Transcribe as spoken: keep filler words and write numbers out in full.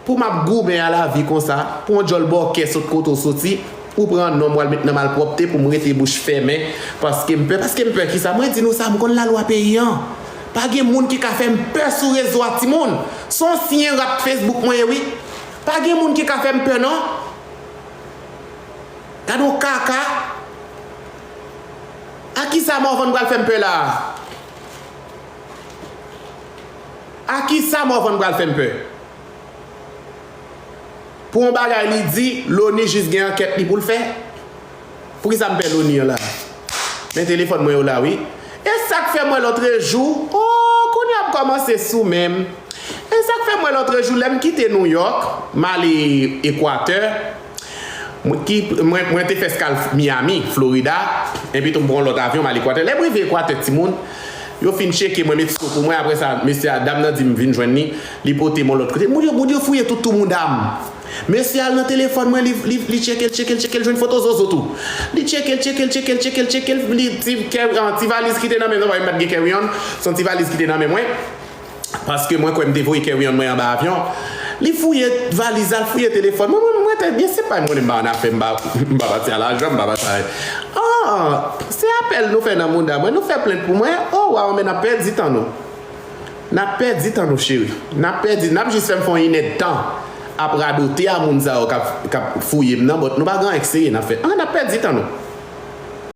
Pou m ap goumen a lavi konsa, pou yon djòl bòkè sot kote w soti, ou pran non m w al met nan malpwòpte pou m rete bouch fèmen, paske m pè, paske m pè kisa? Mwen di nou sa, m konn lalwa peyi an. Pa gen moun ki ka fè m pè sou rezo a, timoun. Se yon siyen rat Facebook mwen ye, wi. Pa gen moun ki ka fè m pè, non. Gade yon kaka. A kisa Morvan pral fè m pè la a? A kisa Morvan pral fè m pè? Pou yon bagay li di, Loni jis gen ankèt li pou l fè. Poukisa m pè Loni an la? Men telefòn mwen yo la, wi. E sa k fè mwen lòtrejou, o, kounye a ap kòmanse sou men m. E sa k fè mwen lòtrejou, lè m kite Nouyòk, m ale Ekwatè, mwen, ki, mwen, mwen te fè eskal Miami, Florida, epi tou m pran yon lòt avyon, m ale Ekwatè. Lè m rive Ekwatè, timoun, yo fin tcheke mwen, met sou pou mwen. Apre sa, mesye a, dam nan di m vin jwenn li, li pote m yon lòt kote. Moun yo, moun yo fouye tout tou mouda m. Mesye al nan telefòn mwen, li, li, li tcheke l, tcheke l, tcheke l, jwenn foto Zozo tou. Li tcheke l, tcheke l, tcheke l, tcheke l, tcheke l, li ti, kè, an, ti valiz ki te nan men mwen, m pa t gen carry on, se yon ti valiz ki te nan men mwen. Paske mwen kwè m te voye carry on mwen anba avyon. Li fouye valiz la, l fouye telefòn mwen. Mwen, mwen te byen, se pa m konnen m pa annafè, m pa, m pa pati a lajan, m pa pati a. Ah, se apèl nou fè nan mouda mwen, nou fè plent pou mwen. Oh, waw, men n ap pèdi tan nou. N ap pèdi tan nou, cheri. N ap pèdi, n ap jis fè m fè yon inèdtan ap radote a moun sa yo k ap, k ap fouye m nan bòt. Nou pa gen anyen k serye n ap fè. Ah, n ap pèdi tan nou.